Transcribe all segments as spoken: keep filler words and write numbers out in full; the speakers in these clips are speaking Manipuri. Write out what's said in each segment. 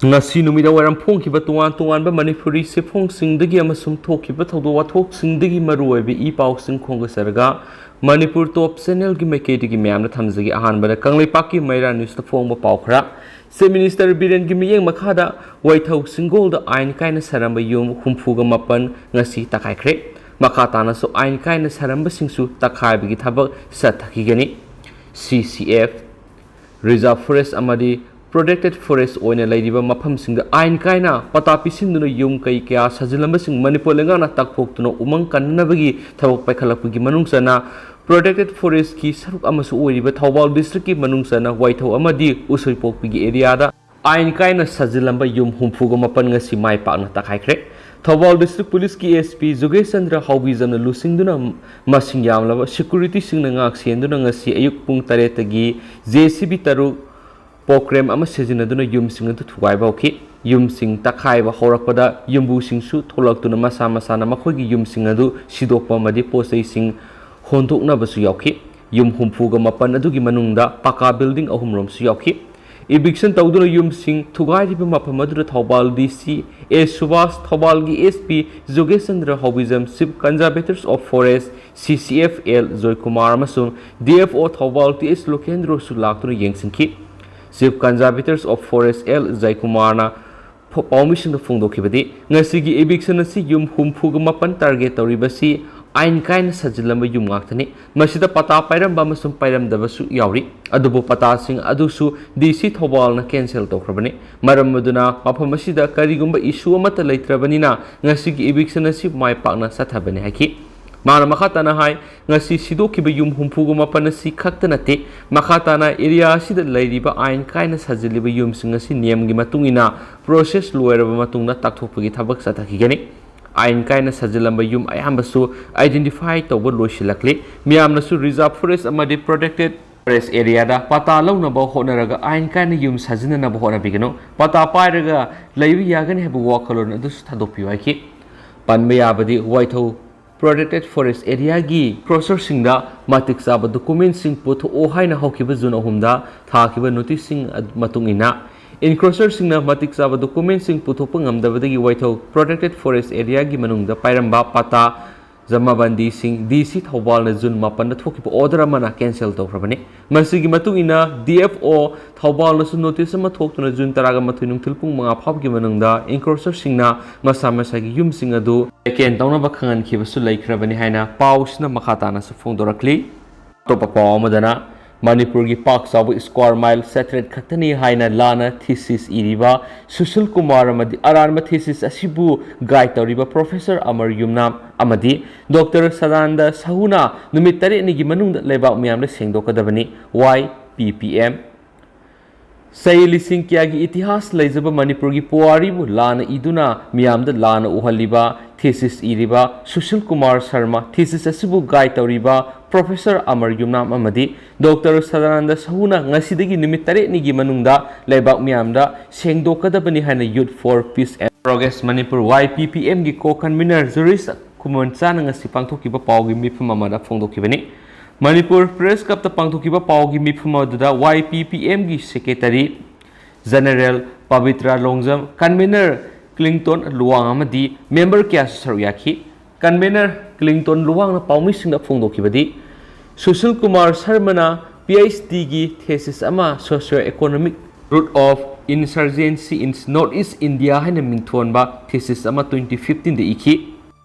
ꯉꯁꯤ ꯅꯨꯃꯤꯗꯥꯡ ꯋꯥꯏꯔꯝ ꯐꯣꯡꯈꯤꯕ ꯇꯣꯉꯥꯟ ꯇꯣꯉꯥꯟꯕ ꯃꯅꯤꯄꯨꯔꯤ ꯆꯦꯐꯣꯡꯁꯤꯡꯗꯒꯤ ꯑꯃꯁꯨꯡ ꯊꯣꯛꯈꯤꯕ ꯊꯧꯗꯣꯛ ꯋꯥꯊꯣꯛꯁꯤꯡꯗꯒꯤ ꯃꯔꯨꯑꯣꯏꯕ ꯏ ꯄꯥꯎꯁꯤꯡ ꯈꯣꯝꯒꯠꯆꯔꯒ ꯃꯅꯤꯄꯨꯔ ꯇꯣꯞ ꯆꯦꯅꯦꯜꯒꯤ ꯃꯥꯏꯀꯩꯗꯒꯤ ꯃꯌꯥꯝꯅ ꯊꯝꯖꯒꯦ꯫ ꯑꯍꯥꯟꯕꯗ ꯀꯪꯂꯩꯄꯥꯛꯀꯤ ꯃꯩꯔꯥ ꯅ꯭ꯌꯨꯁꯇ ꯐꯣꯡꯕ ꯄꯥꯎ ꯈꯔ꯫ ꯆꯤꯐ ꯃꯤꯅꯤꯁꯇꯔ ꯕꯤꯔꯦꯟꯒꯤ ꯃꯤꯠꯌꯦꯡ ꯃꯈꯥꯗ ꯋꯥꯏꯊꯧ ꯆꯤꯡꯒꯣꯜꯗ ꯑꯥꯏꯟ ꯀꯥꯏꯅ ꯁꯥꯔꯝꯕ ꯌꯨꯝ ꯍꯨꯝꯐꯨꯒ ꯃꯥꯄꯟ ꯉꯁꯤ ꯇꯛꯈꯥꯏꯈ꯭ꯔꯦ꯫ ꯃꯈꯥ ꯇꯥꯅꯁꯨ ꯑꯥꯏꯟ ꯀꯥꯏꯅ ꯁꯥꯔꯝꯕꯁꯤꯡꯁꯨ ꯇꯛꯈꯥꯏꯕꯒꯤ ꯊꯕꯛ ꯆꯠꯊꯈꯤꯒꯅꯤ꯫ ꯁꯤ ꯁꯤ ꯑꯦꯐ, ꯔꯤꯖꯥꯔꯚ ꯐꯣꯔꯦꯁ ꯑꯃꯗꯤ ꯄ꯭ꯔꯣꯇꯦꯛꯇꯦꯗ ꯐꯣꯔꯦꯁ ꯑꯣꯏꯅ ꯂꯩꯔꯤꯕ ꯃꯐꯝꯁꯤꯡꯗ ꯑꯥꯏꯟ ꯀꯥꯏꯅ ꯄꯇꯥ ꯄꯤꯁꯤꯟꯗꯨꯅ ꯌꯨꯝ ꯀꯩ ꯀꯌꯥ ꯁꯥꯖꯤꯜꯂꯝꯕꯁꯤꯡ ꯃꯅꯤꯄꯨꯔ ꯂꯩꯉꯥꯛꯅ ꯇꯥꯛꯊꯣꯛꯇꯨꯅ ꯎꯃꯪ ꯀꯟꯅꯅꯕꯒꯤ ꯊꯕꯛ ꯄꯥꯏꯈꯠꯂꯛꯄꯒꯤ ꯃꯅꯨꯡ ꯆꯟꯅ ꯄ꯭ꯔꯣꯇꯦꯛꯇꯦꯗ ꯐꯣꯔꯦꯁꯀꯤ ꯁꯔꯨꯛ ꯑꯃꯁꯨ ꯑꯣꯏꯔꯤꯕ ꯊꯧꯕꯥꯜ ꯗꯤꯁꯇ꯭ꯔꯤꯛꯀꯤ ꯃꯅꯨꯡ ꯆꯟꯅ ꯋꯥꯏꯊꯧ ꯑꯃꯗꯤ ꯎꯁꯣꯏꯄꯣꯛꯄꯤꯒꯤ ꯑꯦꯔꯤꯌꯥꯗ ꯑꯥꯏꯟ ꯀꯥꯏꯅ ꯁꯥꯖꯤꯜꯂꯝꯕ ꯌꯨꯝ ꯍꯨꯝꯐꯨꯒ ꯃꯥꯄꯟ ꯉꯁꯤ ꯃꯥꯏ ꯄꯥꯛꯅ ꯇꯛꯈꯥꯏꯈ꯭ꯔꯦ꯫ ꯊꯧꯕꯥꯜ ꯗꯤꯁꯇ꯭ꯔꯤꯛ ꯄꯨꯂꯤꯁꯀꯤ ꯑꯦꯁ ꯄꯤ ꯖꯨꯒꯦꯁ ꯆꯟꯗ꯭ꯔ ꯍꯥꯎꯕꯤꯖꯝꯅ ꯂꯨꯆꯤꯡꯗꯨꯅ ꯃꯁꯤꯡ ꯌꯥꯝꯂꯕ ꯁꯦꯀ꯭ꯌꯨꯔꯤꯇꯤꯁꯤꯡꯅ ꯉꯥꯛ ꯁꯦꯟꯗꯨꯅ ꯉꯁꯤ ꯑꯌꯨꯛ ꯄꯨꯡ ꯇꯔꯦꯠꯇꯒꯤ ꯖꯦ ꯁꯤ ꯕꯤ ꯇꯔꯨꯛ, ꯄꯣꯀ꯭ꯔꯦꯝ ꯑꯃ ꯁꯤꯖꯤꯟꯅꯗꯨꯅ ꯌꯨꯝꯁꯤꯡ ꯑꯗꯨ ꯊꯨꯒꯥꯏꯕ ꯍꯧꯈꯤ꯫ ꯌꯨꯝꯁꯤꯡ ꯇꯛꯈꯥꯏꯕ ꯍꯧꯔꯛꯄꯗ ꯌꯨꯝꯕꯨꯁꯤꯡꯁꯨ ꯊꯣꯛꯂꯛꯇꯨꯅ ꯃꯁꯥ ꯃꯁꯥꯅ ꯃꯈꯣꯏꯒꯤ ꯌꯨꯝꯁꯤꯡ ꯑꯗꯨ ꯁꯤꯗꯣꯛꯄ ꯑꯃꯗꯤ ꯄꯣꯠ ꯆꯩꯁꯤꯡ ꯍꯣꯟꯗꯣꯛꯅꯕꯁꯨ ꯌꯥꯎꯈꯤ꯫ ꯌꯨꯝ ꯍꯨꯝꯐꯨꯒ ꯃꯥꯄꯟ ꯑꯗꯨꯒꯤ ꯃꯅꯨꯡꯗ ꯄꯀꯥ ꯕꯤꯜꯗꯤꯡ ꯑꯍꯨꯝꯔꯣꯝꯁꯨ ꯌꯥꯎꯈꯤ꯫ ꯏꯚꯤꯛꯁꯟ ꯇꯧꯗꯨꯅ ꯌꯨꯝꯁꯤꯡ ꯊꯨꯒꯥꯏꯔꯤꯕ ꯃꯐꯝ ꯑꯗꯨꯗ Thoubal D C A Subash, ꯊꯧꯕꯥꯜꯒꯤ ꯑꯦꯁ ꯄꯤ ꯖꯣꯒꯦꯁ Chandra Haobijam, chief conservators of forest, C C F, L Joykumar ꯑꯃꯁꯨꯡ D F O Thoubal T H ꯂꯣꯀꯦꯟꯗ꯭ꯔꯣꯁꯨ ꯂꯥꯛꯇꯨꯅ ꯌꯦꯡꯁꯤꯟꯈꯤ꯫ Chief conservators of forest L ꯖꯣꯏꯀꯨꯃꯥꯔꯅ ꯐ-, ꯄꯥꯎꯃꯤꯁꯤꯡꯗ ꯐꯣꯡꯗꯣꯛꯈꯤꯕꯗꯤ, ꯉꯁꯤꯒꯤ ꯏꯚꯤꯛꯁꯟ ꯑꯁꯤ ꯌꯨꯝ ꯍꯨꯝꯐꯨꯒ ꯃꯥꯄꯟ ꯇꯥꯔꯒꯦꯠ ꯇꯧꯔꯤꯕꯁꯤ ꯑꯥꯏꯟ ꯀꯥꯏꯅ ꯁꯥꯖꯤꯜꯂꯝꯕ ꯌꯨꯝ ꯉꯥꯛꯇꯅꯤ꯫ ꯃꯁꯤꯗ ꯄꯇꯥ ꯄꯥꯏꯔꯝꯕ ꯑꯃꯁꯨꯡ ꯄꯥꯏꯔꯝꯗꯕꯁꯨ ꯌꯥꯎꯔꯤ꯫ ꯑꯗꯨꯕꯨ ꯄꯇꯥꯁꯤꯡ ꯑꯗꯨꯁꯨ ꯗꯤ ꯁꯤ ꯊꯧꯕꯥꯜꯅ ꯀꯦꯟꯁꯦꯜ ꯇꯧꯈ꯭ꯔꯕꯅꯤ꯫ ꯃꯔꯝ ꯑꯗꯨꯅ ꯃꯐꯝ ꯑꯁꯤꯗ ꯀꯔꯤꯒꯨꯝꯕ ꯏꯁꯨ ꯑꯃꯠꯇ ꯂꯩꯇ꯭ꯔꯕꯅꯤꯅ ꯉꯁꯤꯒꯤ ꯏꯚꯤꯛꯁꯟ ꯑꯁꯤ ꯃꯥꯏ ꯄꯥꯛꯅ ꯆꯠꯊꯕꯅꯤ ꯍꯥꯏꯈꯤ꯫ ꯃꯥꯅ ꯃꯈꯥ ꯇꯥꯅ ꯍꯥꯏ, ꯉꯁꯤ ꯁꯤꯗꯣꯛꯈꯤꯕ ꯌꯨꯝ ꯍꯨꯝꯐꯨꯒ ꯃꯥꯄꯟ ꯑꯁꯤ ꯈꯛꯇ ꯅꯠꯇꯦ, ꯃꯈꯥ ꯇꯥꯅ ꯑꯦꯔꯤꯌꯥ ꯑꯁꯤꯗ ꯂꯩꯔꯤꯕ ꯑꯥꯏꯟ ꯀꯥꯏꯅ ꯁꯥꯖꯤꯜꯂꯤꯕ ꯌꯨꯝꯁꯤꯡ ꯑꯁꯤ ꯅꯤꯌꯝꯒꯤ ꯃꯇꯨꯡ ꯏꯟꯅ ꯄ꯭ꯔꯣꯁꯦꯁ ꯂꯣꯏꯔꯕ ꯃꯇꯨꯡꯗ ꯇꯥꯛꯊꯣꯛꯄꯒꯤ ꯊꯕꯛ ꯆꯠꯊꯈꯤꯒꯅꯤ꯫ ꯑꯥꯏꯟ ꯀꯥꯏꯅ ꯁꯥꯖꯤꯜꯂꯝꯕ ꯌꯨꯝ ꯑꯌꯥꯝꯕꯁꯨ ꯑꯥꯏꯗꯦꯟꯇꯤꯐꯥꯏ ꯇꯧꯕ ꯂꯣꯏꯁꯤꯜꯂꯛꯂꯤ꯫ ꯃꯤꯌꯥꯝꯅꯁꯨ ꯔꯤꯖꯥꯔꯚ ꯐꯣꯔꯦꯁ ꯑꯃꯗꯤ ꯄ꯭ꯔꯣꯇꯦꯛꯇꯦꯗ ꯐꯣꯔꯦꯁ ꯑꯦꯔꯤꯌꯥꯗ ꯄꯇꯥ ꯂꯧꯅꯕ ꯍꯣꯠꯅꯔꯒ ꯑꯥꯏꯟ ꯀꯥꯏꯅ ꯌꯨꯝ ꯁꯥꯖꯤꯟꯅꯅꯕ ꯍꯣꯠꯅꯕꯤꯒꯅꯨ꯫ ꯄꯇꯥ ꯄꯥꯏꯔꯒ ꯂꯩꯕ ꯌꯥꯒꯅꯤ ꯍꯥꯏꯕ ꯋꯥꯈꯜꯂꯣꯟ ꯑꯗꯨꯁꯨ ꯊꯥꯗꯣꯛꯄꯤꯌꯨ ꯍꯥꯏꯈꯤ꯫ ꯄꯟꯕ ꯌꯥꯕꯗꯤ ꯋꯥꯏꯊꯧ ꯄ꯭ꯔꯣꯇꯦꯛꯇꯦꯗ ꯐꯣꯔꯦꯁ ꯑꯦꯔꯤꯌꯥꯒꯤ ꯀ꯭ꯔꯣꯁꯔꯁꯤꯡꯗ ꯃꯇꯤꯛ ꯆꯥꯕ ꯗꯣꯀꯨꯃꯦꯟꯁꯤꯡ ꯄꯨꯊꯣꯛꯑꯣ ꯍꯥꯏꯅ ꯍꯧꯈꯤꯕ ꯖꯨꯟ ꯑꯍꯨꯝꯗ ꯊꯥꯈꯤꯕ ꯅꯣꯇꯤꯁꯁꯤꯡ ꯑꯗꯨ ꯃꯇꯨꯡ ꯏꯟꯅ Encroacherꯁꯤꯡꯅ ꯃꯇꯤꯛ ꯆꯥꯕ documentꯁꯤꯡ ꯄꯨꯊꯣꯛꯄ ꯉꯝꯗꯕꯗꯒꯤ ꯋꯥꯏꯊꯧ Protected Forest Areaꯒꯤ ꯃꯅꯨꯡꯗ ꯄꯥꯏꯔꯝꯕ ꯄꯇꯥ ꯖꯃꯥꯕꯟꯗꯤꯁꯤꯡ ꯗꯤ ꯁꯤ ꯊꯧꯕꯥꯜꯅ ꯖꯨꯟ ꯃꯥꯄꯟꯗ ꯊꯣꯛꯈꯤꯕ order ꯑꯃꯅ cancel ꯇꯧꯈ꯭ꯔꯕꯅꯤ꯫ ꯃꯁꯤꯒꯤ ꯃꯇꯨꯡ ꯏꯟꯅ D F O ꯊꯧꯕꯥꯜꯅꯁꯨ notice ꯑꯃ ꯊꯣꯛꯇꯨꯅ ꯖꯨꯟ ꯇꯔꯥꯒ ꯃꯥꯊꯣꯏ ꯅꯨꯡꯊꯤꯜ ꯄꯨꯡ ꯃꯉꯥ ꯐꯥꯎꯕꯒꯤ ꯃꯅꯨꯡꯗ encroacherꯁꯤꯡꯅ ꯃꯁꯥ ꯃꯁꯥꯒꯤ ꯌꯨꯝꯁꯤꯡ ꯑꯗꯨ vacant ꯇꯧꯅꯕ ꯈꯪꯍꯟꯈꯤꯕꯁꯨ ꯂꯩꯈ꯭ꯔꯕꯅꯤ ꯍꯥꯏꯅ ꯄꯥꯎꯁꯤꯅ ꯃꯈꯥ ꯇꯥꯅꯁꯨ ꯐꯣꯡꯗꯣꯔꯛꯂꯤ꯫ ꯑꯇꯣꯞꯄ ꯄꯥꯎ ꯑꯃꯗꯅ, ꯃꯅꯤꯄꯨꯔꯒꯤ ꯄꯥꯛ ꯆꯥꯎꯕ square mile ꯆꯥꯇ꯭ꯔꯦꯠ ꯈꯛꯇꯅꯤ ꯍꯥꯏꯅ ꯂꯥꯟꯅ thesis ꯏꯔꯤꯕ ꯁꯨꯁꯤꯜ ꯀꯨꯃꯥꯔ ꯑꯃꯗꯤ ꯑꯔꯥꯟꯕ thesis ꯑꯁꯤꯕꯨ guide ꯇꯧꯔꯤꯕ Professor ꯑꯃꯔ ꯌꯨꯝꯅꯥꯝ ꯑꯃꯗꯤ Doctor ꯁꯗꯥꯅꯟꯗ ꯁꯍꯨꯅ ꯅꯨꯃꯤꯠ ꯇꯔꯦꯠꯅꯤꯒꯤ ꯃꯅꯨꯡꯗ ꯂꯩꯕꯥꯛ ꯃꯤꯌꯥꯝꯗ ꯁꯦꯡꯗꯣꯛꯀꯗꯕꯅꯤ꯫ Y P P M꯫ ꯆꯍꯤ ꯂꯤꯁꯤꯡ ꯀꯌꯥꯒꯤ ꯏꯇꯤꯍꯥꯁ ꯂꯩꯖꯕ ꯃꯅꯤꯄꯨꯔꯒꯤ ꯄꯨꯋꯥꯔꯤꯕꯨ ꯂꯥꯟꯅ ꯏꯗꯨꯅ ꯃꯤꯌꯥꯝꯗ ꯂꯥꯟꯅ ꯎꯍꯜꯂꯤꯕ thesis ꯏꯔꯤꯕ ꯁꯨꯁꯤꯜ ꯀꯨꯃꯥꯔ ꯁꯔꯃ, thesis ꯑꯁꯤꯕꯨ guide ꯇꯧꯔꯤꯕ Professor ꯑꯃꯔ ꯌꯨꯝꯅꯥꯝ ꯑꯃꯗꯤ Doctor ꯁꯗꯥꯅꯟꯗ ꯁꯍꯨꯅ ꯉꯁꯤꯗꯒꯤ ꯅꯨꯃꯤꯠ ꯇꯔꯦꯠꯅꯤꯒꯤ ꯃꯅꯨꯡꯗ ꯂꯩꯕꯥꯛ ꯃꯤꯌꯥꯝꯗ ꯁꯦꯡꯗꯣꯛꯀꯗꯕꯅꯤ ꯍꯥꯏꯅ Youth for Peace and Progress Manipur, Y P P M ꯒꯤ co-convener ꯖꯨꯔꯤꯁ ꯈꯨꯃꯟꯆꯥꯅ ꯉꯁꯤ ꯄꯥꯡꯊꯣꯛꯈꯤꯕ ꯄꯥꯎꯒꯤ ꯃꯤꯐꯝ ꯑꯃꯗ ꯐꯣꯡꯗꯣꯛꯈꯤꯕꯅꯤ꯫ ꯃꯅꯤꯄꯨꯔ Press Clubꯇ ꯄꯥꯡꯊꯣꯛꯈꯤꯕ ꯄꯥꯎꯒꯤ ꯃꯤꯐꯝ ꯑꯗꯨꯗ Y P P M ꯒꯤ Secretary General Pavitra Longjam, convener ꯀ꯭ꯂꯤꯡꯇꯣꯟ Luwang ꯑꯃꯗꯤ member ꯀꯌꯥꯁꯨ ꯁꯔꯨꯛ ꯌꯥꯈꯤ꯫ Convener ꯀ꯭ꯂꯤꯡꯇꯣꯟ ꯂꯨꯋꯥꯡꯅ ꯄꯥꯎꯃꯤꯁꯤꯡꯗ ꯐꯣꯡꯗꯣꯛꯈꯤꯕꯗꯤ, Sushil Kumar ꯁꯔꯃꯅ P H D ꯒꯤ thesis ꯑꯃ Socio-Economic Root of Insurgency in North East India ꯍꯥꯏꯅ ꯃꯤꯡꯊꯣꯟꯕ thesis ꯑꯃ twenty fifteen ꯗ ꯏꯈꯤ꯫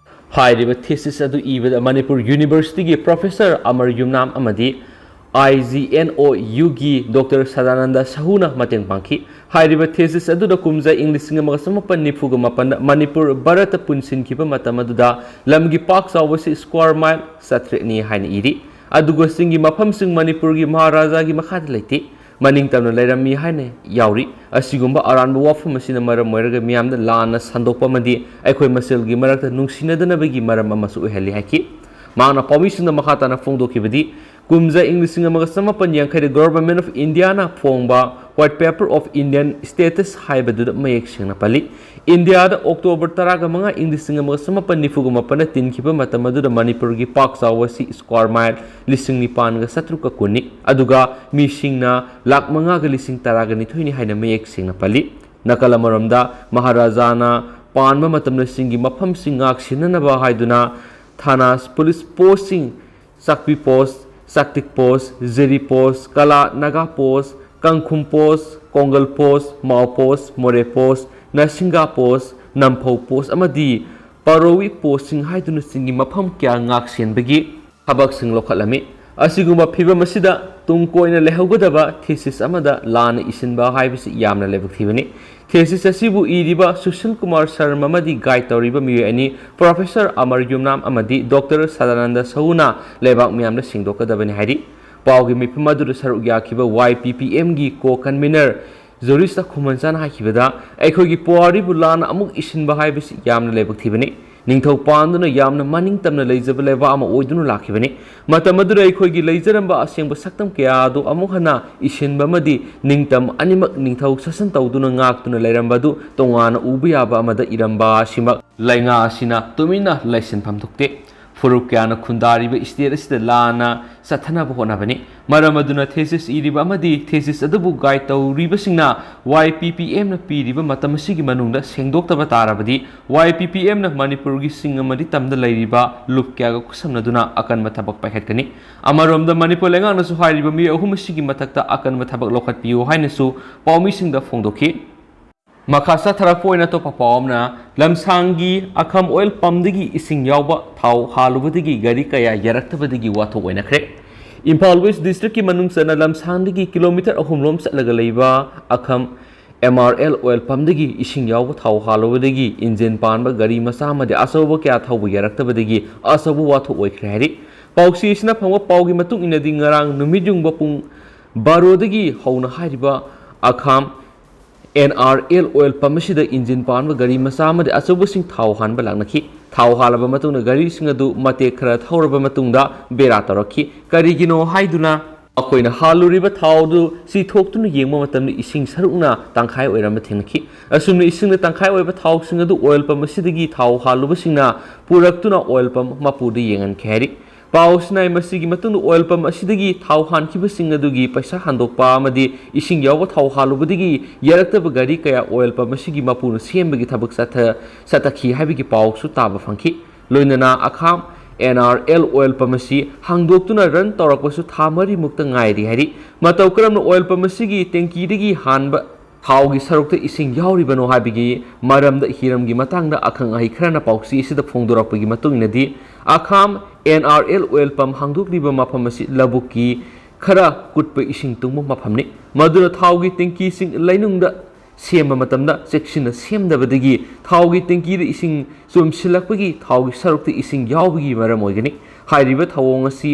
ꯍꯥꯏꯔꯤꯕ thesis ꯑꯗꯨ ꯏꯕꯗ ꯃꯅꯤꯄꯨꯔ University ꯒꯤ Professor ꯑꯃꯔ ꯌꯨꯝꯅꯥꯝ ꯑꯃꯗꯤ I G N O U ꯒꯤ Doctor ꯁꯗꯥꯅꯟꯗ ꯁꯍꯨꯅ ꯃꯇꯦꯡ ꯄꯥꯡꯈꯤ꯫ ꯍꯥꯏꯔꯤꯕ thesis ꯑꯗꯨꯗ ꯀꯨꯝꯖꯥ ꯏꯪ ꯂꯤꯁꯤꯡ ꯑꯃꯒ ꯆꯃꯥꯄꯟ ꯅꯤꯐꯨꯒ ꯃꯥꯄꯟꯗ ꯃꯅꯤꯄꯨꯔ ꯚꯥꯔꯠꯇ ꯄꯨꯟꯁꯤꯟꯈꯤꯕ ꯃꯇꯝ ꯑꯗꯨꯗ ꯂꯝꯒꯤ ꯄꯥꯛ ꯆꯥꯎꯕꯁꯤ square mile ꯆꯥꯇ꯭ꯔꯦꯠꯅꯤ ꯍꯥꯏꯅ ꯏꯔꯤ꯫ ꯑꯗꯨꯒ ꯆꯤꯡꯒꯤ ꯃꯐꯝꯁꯤꯡ ꯃꯅꯤꯄꯨꯔꯒꯤ ꯃꯍꯥꯔꯥꯖꯥꯒꯤ ꯃꯈꯥꯗ ꯂꯩꯇꯦ, ꯃꯅꯤꯡ ꯇꯝꯅ ꯂꯩꯔꯝꯃꯤ ꯍꯥꯏꯅ ꯌꯥꯎꯔꯤ꯫ ꯑꯁꯤꯒꯨꯝꯕ ꯑꯔꯥꯟꯕ ꯋꯥꯐꯝ ꯑꯁꯤꯅ ꯃꯔꯝ ꯑꯣꯏꯔꯒ ꯃꯤꯌꯥꯝꯗ ꯂꯥꯟꯅ ꯁꯟꯗꯣꯛꯄ ꯑꯃꯗꯤ ꯑꯩꯈꯣꯏ ꯃꯁꯦꯜꯒꯤ ꯃꯔꯛꯇ ꯅꯨꯡꯁꯤꯅꯗꯅꯕꯒꯤ ꯃꯔꯝ ꯑꯃꯁꯨ ꯑꯣꯏꯍꯜꯂꯤ ꯍꯥꯏꯈꯤ꯫ ꯃꯍꯥꯛꯅ ꯄꯥꯎꯃꯤꯁꯤꯡꯗ ꯃꯈꯥ ꯇꯥꯅ ꯐꯣꯡꯗꯣꯛꯈꯤꯕꯗꯤ, ꯀꯨꯝꯖꯥ ꯏꯪ ꯂꯤꯁꯤꯡ ꯑꯃꯒ ꯆꯃꯥꯄꯟ ꯌꯥꯡꯈꯩꯗ Government of India ꯅ ꯐꯣꯡꯕ White Paper of Indian Status ꯍꯥꯏꯕꯗꯨꯗ ꯃꯌꯦꯛ ꯁꯦꯡꯅ ꯄꯜꯂꯤ꯫ ꯏꯟꯗꯤꯌꯥꯗ ꯑꯣꯛꯇꯣꯕꯔ ꯇꯔꯥꯒ ꯃꯉꯥ ꯏꯪ ꯂꯤꯁꯤꯡ ꯑꯃꯒ ꯆꯃꯥꯄꯟ ꯅꯤꯐꯨꯒ ꯃꯥꯄꯟꯗ ꯇꯤꯟꯈꯤꯕ ꯃꯇꯝ ꯑꯗꯨꯗ ꯃꯅꯤꯄꯨꯔꯒꯤ ꯄꯥꯛ ꯆꯥꯎꯕ ꯑꯁꯤ ꯁ꯭ꯀ꯭ꯋꯥꯔ ꯃꯥꯏꯜ ꯂꯤꯁꯤꯡ ꯅꯤꯄꯥꯟꯒ ꯆꯥꯇ꯭ꯔꯨꯛꯀ ꯀꯨꯟꯅꯤ꯫ ꯑꯗꯨꯒ ꯃꯤꯁꯤꯡꯅ ꯂꯥꯛ ꯃꯉꯥꯒ ꯂꯤꯁꯤꯡ ꯇꯔꯥꯒ ꯅꯤꯊꯣꯏꯅꯤ ꯍꯥꯏꯅ ꯃꯌꯦꯛ ꯁꯦꯡꯅ ꯄꯜꯂꯤ꯫ ꯅꯥꯀꯜ ꯑꯃꯔꯣꯝꯗ ꯃꯍꯥꯔꯥꯖꯥꯅ ꯄꯥꯟꯕ ꯃꯇꯝꯗ ꯆꯤꯡꯒꯤ ꯃꯐꯝꯁꯤꯡ ꯉꯥꯛ ꯁꯦꯟꯅꯅꯕ ꯍꯥꯏꯗꯨꯅ ꯊꯥꯅꯥ ꯄꯨꯂꯤꯁ ꯄꯣꯁꯁꯤꯡ ꯆꯥꯛꯄꯤ ꯄꯣꯁ, ꯆꯥꯛꯇꯤꯛ ꯄꯣꯁ, ꯖꯤꯔꯤ ꯄꯣꯁ, ꯀꯂꯥ ꯅꯥꯒꯥ ꯄꯣꯁ, ꯀꯪꯈꯨꯝ ꯄꯣꯁ, ꯀꯣꯡꯒꯜ ꯄꯣꯁ, ꯃꯥꯎ ꯄꯣꯁ, ꯃꯣꯔꯦ ꯄꯣꯁ, ꯅꯔꯁꯤꯡꯒꯥ ꯄꯣꯁ, ꯅꯝꯐꯧ ꯄꯣꯁ ꯑꯃꯗꯤ ꯄꯥꯔꯣꯋꯤ ꯄꯣꯁꯁꯤꯡ ꯍꯥꯏꯗꯨꯅ ꯆꯤꯡꯒꯤ ꯃꯐꯝ ꯀꯌꯥ ꯉꯥꯛ ꯁꯦꯟꯕꯒꯤ ꯊꯕꯛꯁꯤꯡ ꯂꯧꯈꯠꯂꯝꯃꯤ꯫ ꯑꯁꯤꯒꯨꯝꯕ ꯐꯤꯕꯝ ꯑꯁꯤꯗ ꯇꯨꯡ ꯀꯣꯏꯅ ꯂꯩꯍꯧꯒꯗꯕ ꯊꯤꯁꯤꯁ ꯑꯃꯗ ꯂꯥꯟꯅ ꯏꯁꯤꯟꯕ ꯍꯥꯏꯕꯁꯤ ꯌꯥꯝꯅ ꯂꯥꯏꯕꯛ ꯊꯤꯕꯅꯤ꯫ ꯊꯤꯁꯤꯁ ꯑꯁꯤꯕꯨ ꯏꯔꯤꯕ ꯁꯨꯁꯤꯜ ꯀꯨꯃꯥꯔ ꯁꯔꯃ ꯑꯃꯗꯤ ꯒꯥꯏꯗ ꯇꯧꯔꯤꯕ ꯃꯤꯑꯣꯏ ꯑꯅꯤ, ꯄ꯭ꯔꯣꯐꯦꯁꯔ ꯑꯃꯔ ꯌꯨꯝꯅꯥꯝ ꯑꯃꯗꯤ ꯗꯣꯛꯇꯔ ꯁꯗꯥꯅꯟꯗ ꯁꯍꯨꯅ ꯂꯩꯕꯥꯛ ꯃꯤꯌꯥꯝꯗ ꯁꯦꯡꯗꯣꯛꯀꯗꯕꯅꯤ ꯍꯥꯏꯔꯤ꯫ ꯄꯥꯎꯒꯤ ꯃꯤꯐꯝ ꯑꯗꯨꯗ ꯁꯔꯨꯛ ꯌꯥꯈꯤꯕ ꯋꯥꯏ ꯄꯤ ꯄꯤ ꯑꯦꯝꯒꯤ ꯀꯣ ꯀꯟꯚꯤꯅꯔ ꯖꯨꯔꯤꯁꯇ ꯈꯨꯃꯟꯆꯥꯅ ꯍꯥꯏꯈꯤꯕꯗ, ꯑꯩꯈꯣꯏꯒꯤ ꯄꯨꯋꯥꯔꯤꯕꯨ ꯂꯥꯟꯅ ꯑꯃꯨꯛ ꯏꯁꯤꯟꯕ ꯍꯥꯏꯕꯁꯤ ꯌꯥꯝꯅ ꯂꯥꯏꯕꯛ ꯊꯤꯕꯅꯤ꯫ ꯅꯤꯡꯊꯧ ꯄꯥꯟꯗꯨꯅ ꯌꯥꯝꯅ ꯃꯅꯤꯡ ꯇꯝꯅ ꯂꯩꯖꯕ ꯂꯩꯕꯥꯛ ꯑꯃ ꯑꯣꯏꯗꯨꯅ ꯂꯥꯛꯈꯤꯕꯅꯤ꯫ ꯃꯇꯝ ꯑꯗꯨꯗ ꯑꯩꯈꯣꯏꯒꯤ ꯂꯩꯖꯔꯝꯕ ꯑꯁꯦꯡꯕ ꯁꯛꯇꯝ ꯀꯌꯥ ꯑꯗꯨ ꯑꯃꯨꯛ ꯍꯟꯅ ꯏꯁꯤꯟꯕ ꯑꯃꯗꯤ ꯅꯤꯡꯇꯝ ꯑꯅꯤꯃꯛ ꯅꯤꯡꯊꯧ ꯁꯥꯁꯟ ꯇꯧꯗꯨꯅ ꯉꯥꯛꯇꯨꯅ ꯂꯩꯔꯝꯕ ꯑꯗꯨ ꯇꯣꯉꯥꯟꯅ ꯎꯕ ꯌꯥꯕ ꯑꯃꯗ ꯏꯔꯝꯕ ꯑꯁꯤꯃꯛ ꯂꯩꯉꯥꯛ ꯑꯁꯤꯅ ꯇꯨꯃꯤꯟꯅ ꯂꯩꯁꯤꯟꯐꯝ ꯊꯣꯛꯇꯦ꯫ ꯐꯨꯔꯨꯞ ꯀꯌꯥꯅ ꯈꯨꯟꯗꯥꯔꯤꯕ ꯁ꯭ꯇꯦꯠ ꯑꯁꯤꯗ ꯂꯥꯟꯅ ꯆꯠꯊꯅꯕ ꯍꯣꯠꯅꯕꯅꯤ꯫ ꯃꯔꯝ ꯑꯗꯨꯅ ꯊꯦꯁꯤꯁ ꯏꯔꯤꯕ ꯑꯃꯗꯤ ꯊꯦꯁꯤꯁ ꯑꯗꯨꯕꯨ ꯒꯥꯏꯗ ꯇꯧꯔꯤꯕꯁꯤꯡꯅ ꯋꯥꯏ ꯄꯤ ꯄꯤ ꯑꯦꯝꯅ ꯄꯤꯔꯤꯕ ꯃꯇꯝ ꯑꯁꯤꯒꯤ ꯃꯅꯨꯡꯗ ꯁꯦꯡꯗꯣꯛꯇꯕ ꯇꯥꯔꯕꯗꯤ ꯋꯥꯏ ꯄꯤ ꯄꯤ ꯑꯦꯝꯅ ꯃꯅꯤꯄꯨꯔꯒꯤ ꯆꯤꯡ ꯑꯃꯗꯤ ꯇꯝꯗ ꯂꯩꯔꯤꯕ ꯂꯨꯞ ꯀꯌꯥꯒ ꯈꯨꯠꯁꯝꯅꯗꯨꯅ ꯑꯀꯟꯕ ꯊꯕꯛ ꯄꯥꯏꯈꯠꯀꯅꯤ꯫ ꯑꯃꯔꯣꯝꯗ ꯃꯅꯤꯄꯨꯔ ꯂꯩꯉꯥꯛꯅꯁꯨ ꯍꯥꯏꯔꯤꯕ ꯃꯤꯑꯣꯏ ꯑꯍꯨꯝ ꯑꯁꯤꯒꯤ ꯃꯊꯛꯇ ꯑꯀꯟꯕ ꯊꯕꯛ ꯂꯧꯈꯠꯄꯤꯌꯨ ꯍꯥꯏꯅꯁꯨ ꯄꯥꯎꯃꯤꯁꯤꯡꯗ ꯐꯣꯡꯗꯣꯛꯈꯤ꯫ ꯃꯈꯥ ꯆꯠꯊꯔꯛꯄ ꯑꯣꯏꯅ ꯑꯇꯣꯞꯄ ꯄꯥꯎ ꯑꯃꯅ, ꯂꯝꯁꯥꯡꯒꯤ ꯑꯈꯥꯝ ꯑꯣꯏꯜ ꯄꯝꯗꯒꯤ ꯏꯁꯤꯡ ꯌꯥꯎꯕ ꯊꯥꯎ ꯍꯥꯜꯂꯨꯕꯗꯒꯤ ꯒꯥꯔꯤ ꯀꯌꯥ ꯌꯥꯔꯛꯇꯕꯗꯒꯤ ꯋꯥꯊꯣꯛ ꯑꯣꯏꯅꯈ꯭ꯔꯦ꯫ ꯏꯝꯐꯥꯜ ꯋꯦꯁ ꯗꯤꯁꯇ꯭ꯔꯤꯛꯀꯤ ꯃꯅꯨꯡ ꯆꯟꯅ ꯂꯝꯁꯥꯡꯗꯒꯤ ꯀꯤꯂꯣꯃꯤꯇꯔ ꯑꯍꯨꯝ ꯂꯣꯝ ꯆꯠꯂꯒ ꯂꯩꯕ ꯑꯈꯥꯝ ꯑꯦꯝ ꯑꯥꯔ ꯑꯦꯜ ꯑꯣꯏꯜ ꯄꯝꯗꯒꯤ ꯏꯁꯤꯡ ꯌꯥꯎꯕ ꯊꯥꯎ ꯍꯥꯜꯂꯨꯕꯗꯒꯤ ꯏꯟꯖꯤꯟ ꯄꯥꯟꯕ ꯒꯥꯔꯤ ꯃꯆꯥ ꯑꯃꯗꯤ ꯑꯆꯧꯕ ꯀꯌꯥ ꯊꯧꯕ ꯌꯥꯔꯛꯇꯕꯗꯒꯤ ꯑꯆꯧꯕ ꯋꯥꯊꯣꯛ ꯑꯣꯏꯈ꯭ꯔꯦ ꯍꯥꯏꯔꯤ꯫ ꯄꯥꯎꯆꯦ ꯑꯁꯤꯅ ꯐꯪꯕ ꯄꯥꯎꯒꯤ ꯃꯇꯨꯡ ꯏꯟꯅꯗꯤ, ꯉꯔꯥꯡ ꯅꯨꯃꯤꯠ ꯌꯨꯡꯕ ꯄꯨꯡ ꯕꯥꯔꯣꯗꯒꯤ ꯍꯧꯅ ꯍꯥꯏꯔꯤꯕ ꯑꯈꯥꯝ N R L oil pump ꯑꯁꯤꯗ ꯏꯟꯖꯤꯟ ꯄꯥꯟꯕ ꯒꯥꯔꯤ ꯃꯆꯥ ꯑꯃꯗꯤ ꯑꯆꯧꯕꯁꯤꯡ ꯊꯥꯎ ꯍꯥꯟꯕ ꯂꯥꯛꯅꯈꯤ꯫ ꯊꯥꯎ ꯍꯥꯜꯂꯕ ꯃꯇꯨꯡꯗ ꯒꯥꯔꯤꯁꯤꯡ ꯑꯗꯨ ꯃꯇꯦꯛ ꯈꯔ ꯊꯧꯔꯕ ꯃꯇꯨꯡꯗ ꯕꯦꯔꯥ ꯇꯧꯔꯛꯈꯤ꯫ ꯀꯔꯤꯒꯤꯅꯣ ꯍꯥꯏꯗꯨꯅ ꯃꯈꯣꯏꯅ ꯍꯥꯜꯂꯨꯔꯤꯕ ꯊꯥꯎꯗꯨ ꯆꯤꯊꯣꯛꯇꯨꯅ ꯌꯦꯡꯕ ꯃꯇꯝꯗ ꯏꯁꯤꯡ ꯁꯔꯨꯛꯅ ꯇꯪꯈꯥꯏ ꯑꯣꯏꯔꯝꯕ ꯊꯦꯡꯅꯈꯤ꯫ ꯑꯁꯨꯝꯅ ꯏꯁꯤꯡꯅ ꯇꯪꯈꯥꯏ ꯑꯣꯏꯕ ꯊꯥꯎꯁꯤꯡ ꯑꯗꯨ ꯑꯣꯏꯜ ꯄꯝ ꯑꯁꯤꯗꯒꯤ ꯊꯥꯎ ꯍꯥꯜꯂꯨꯕꯁꯤꯡꯅ ꯄꯨꯔꯛꯇꯨꯅ ꯑꯣꯏꯜ ꯄꯝ ꯃꯄꯨꯗ ꯌꯦꯡꯍꯟꯈꯤ ꯍꯥꯏꯔꯤ꯫ ꯄꯥꯎ ꯑꯁꯤꯅ ꯃꯁꯤꯒꯤ ꯃꯇꯨꯡꯗ ꯑꯣꯏꯜ ꯄꯝ ꯑꯁꯤꯗꯒꯤ ꯊꯥꯎ ꯍꯥꯟꯈꯤꯕꯁꯤꯡ ꯑꯗꯨꯒꯤ ꯄꯩꯁꯥ ꯍꯟꯗꯣꯛꯄ ꯑꯃꯗꯤ ꯏꯁꯤꯡ ꯌꯥꯎꯕ ꯊꯥꯎ ꯍꯥꯜꯂꯨꯕꯗꯒꯤ ꯌꯥꯔꯛꯇꯕ ꯒꯥꯔꯤ ꯀꯌꯥ ꯑꯣꯏꯜ ꯄꯝ ꯑꯁꯤꯒꯤ ꯃꯄꯨꯅ ꯁꯦꯝꯕꯒꯤ ꯊꯕꯛ ꯆꯠꯊ-, ꯆꯠꯊꯈꯤ ꯍꯥꯏꯕꯒꯤ ꯄꯥꯎꯁꯨ ꯇꯥꯕ ꯐꯪꯈꯤ꯫ ꯂꯣꯏꯅꯅ ꯑꯈꯥꯝ N R L oil pump ꯑꯁꯤ ꯍꯥꯡꯗꯣꯛꯇꯨꯅ ꯔꯟ ꯇꯧꯔꯛꯄꯁꯨ ꯊꯥ ꯃꯔꯤꯃꯨꯛꯇ ꯉꯥꯏꯔꯤ ꯍꯥꯏꯔꯤ꯫ ꯃꯇꯧ ꯀꯔꯝꯅ ꯑꯣꯏꯜ ꯄꯝ ꯑꯁꯤꯒꯤ ꯇꯦꯡꯀꯤꯗꯒꯤ ꯍꯥꯟꯕ ꯊꯥꯎꯒꯤ ꯁꯔꯨꯛꯇ ꯏꯁꯤꯡ ꯌꯥꯎꯔꯤꯕꯅꯣ ꯍꯥꯏꯕꯒꯤ ꯃꯔꯝꯗ ꯍꯤꯔꯝꯒꯤ ꯃꯇꯥꯡꯗ ꯑꯈꯪ ꯑꯍꯩ ꯈꯔꯅ ꯄꯥꯎꯆꯦ ꯑꯁꯤꯗ ꯐꯣꯡꯗꯣꯔꯛꯄꯒꯤ ꯃꯇꯨꯡ ꯏꯟꯅꯗꯤ, ꯑꯈꯥꯝ N R L oil pump ꯍꯥꯡꯗꯣꯛꯂꯤꯕ ꯃꯐꯝ ꯑꯁꯤ ꯂꯧꯕꯨꯛꯀꯤ ꯈꯔ ꯀꯨꯠꯄ ꯏꯁꯤꯡ ꯇꯨꯡꯕ ꯃꯐꯝꯅꯤ꯫ ꯃꯗꯨꯅ ꯊꯥꯎꯒꯤ ꯇꯦꯡꯀꯤꯁꯤꯡ ꯂꯩꯅꯨꯡꯗ ꯁꯦꯝꯕ ꯃꯇꯝꯗ ꯆꯦꯛꯁꯤꯟꯅ ꯁꯦꯝꯗꯕꯗꯒꯤ ꯊꯥꯎꯒꯤ ꯇꯦꯡꯀꯤꯗ ꯏꯁꯤꯡ ꯆꯨꯝꯁꯤꯜꯂꯛꯄꯒꯤ ꯊꯥꯎꯒꯤ ꯁꯔꯨꯛꯇ ꯏꯁꯤꯡ ꯌꯥꯎꯕꯒꯤ ꯃꯔꯝ ꯑꯣꯏꯒꯅꯤ꯫ ꯍꯥꯏꯔꯤꯕ ꯊꯧꯑꯣꯡ ꯑꯁꯤ